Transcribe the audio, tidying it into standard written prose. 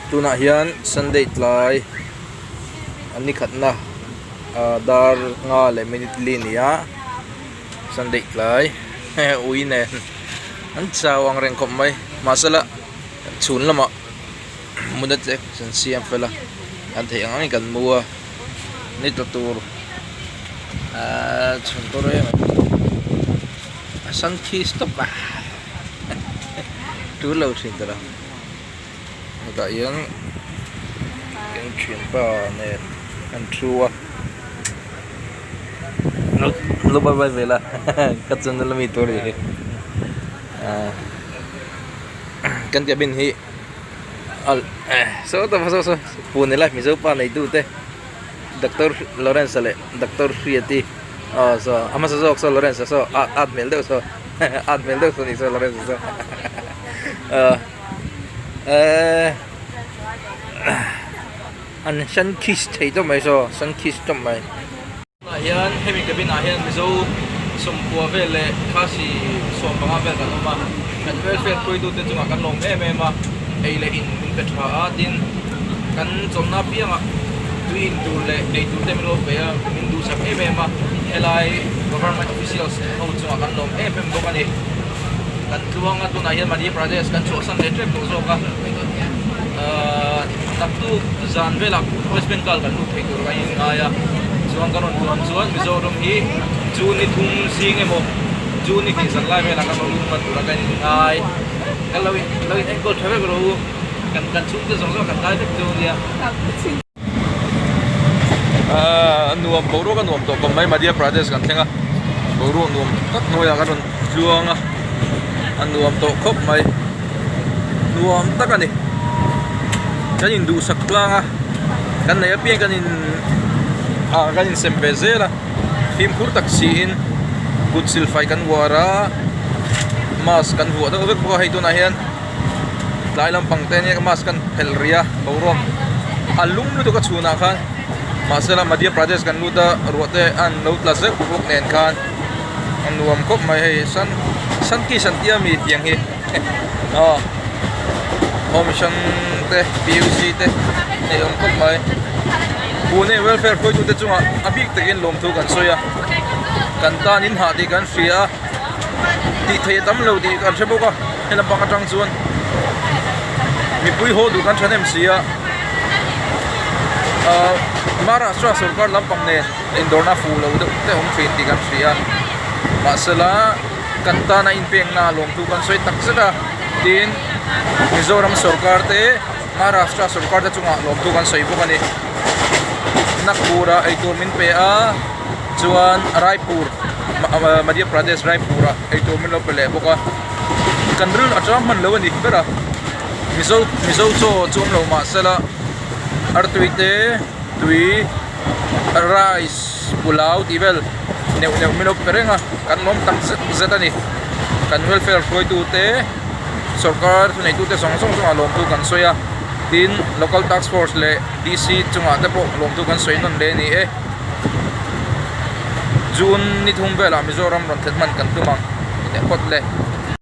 Tunah hian Sunday tlai a ni khatna ah dar nga leh minute li a ni a Sunday tlai ui nen an chau ang reng khawp mai mahsela chhun lamah hmun a che an siam fel a an theih ang angin kan mu a ni tla tur ahh chhun tur em a sun kiss tawp a tul lo thin tawh lo hetah hian kan thianpa nen an thu a lo bye bye vel a ka channel ami tur a nih hi ahh kan cabin hi. Saw tawp saw saw Pune life mizo pa neitu te Doctor Lawrence a leh Doctor Hriati aw saw a hmasa zawk saw Lawrence a saw a at hmel deuh saw at hmel deuh saw ni saw Lawrence a saw eh an sun kiss thei tawp mai saw sun kiss tawp mai. Tunah hian hemi cabin ah hian Mizo sawmkua vel leh Khasi sawmpanga vel kan awm a, kan welfare hruaitute chungah kan lawm em em a, ei leh in min pe tha a, tin kan chawlhna apiangah tui in tur leh ei tur te min lo pe a, min duhsak em em a, helai government officials ho chungah kan lawm em em bawk a ni. Kan tluang a tunah hian Madhya Pradesh kan chhuahsan leh tep tawh zawk a, ahh naktuk zan velah West Bengal kan lut thei tur a inngai a, chuan kan rawn tluang chuan Mizoram hi June ni thum zing emaw June ni hnih zan lai velah kan rawn lut hman tur a kan inngai, kan lo lo in enkawl tha vek rawh u, kan kan chhungte zawng zawng kan ngai vek chu nia. Ahh nuam boruak a nuam tawh kawm mai Madhya Pradesh kan thleng a boruak nuam tak hnuaiah kan rawn tluang a a nuam tawh khawp mai nuam tak a ni kan induhsak tlang a kan neih apiang kan in ah kan insem ve zel a fimkhur tak siin kut silfai kan uar a mask kan vuah deuh vek bawk a hei tunah hian. Tlai lampang te ania mask kan phelh rih a boruak a lum lutuk a chhunah khan mahsela Madhya Pradesh kan lut a ruah te an lo tla zeuh bawk nen khan a nuam khawp mai hei sun sun kiss an tia mi tiang hi aw home mission te P U C te nei awm khawp mai Pune welfare hruaitu te chungah a bik takin lawmthu kan sawi a kan tan in hah tih kan hria a. Tih theih a tam lo tih kan hre bawk a he lampang atang chuan mipui haw duh kan thahnem si a ahh Maharashtra sorkar lampang nen indawrna a fuh lo deuh te a awm thin tih kan hria a mahsela kan tana inpekna lawmthu kan sawi tak zet a tin Mizoram sorkar te Maharashtra sorkar te chungah lawmthu kan sawi bawk a ni Nagpur ah eitur min pe a. Chuan Raipur Madhya Pradesh Raipur ah eitur min lo pe leh bawk a kan ril a tang hman lo a ni ber a Mizo Mizo chaw chu awm lo mah sela artui te tui rice pulao tih vel neuh neuh min lo pe reng a kan lawm tak zet zet a ni kan welfare hruaitu te sorkar thuneitu te zawng zawng chungah lawmtu kan sawi a tin local task force leh D C chungah te pawh lawmtu kan sawi nawn leh a ni e. June ni thum velah Mizoram rawn thlen hman kan tum ang tih phawt le.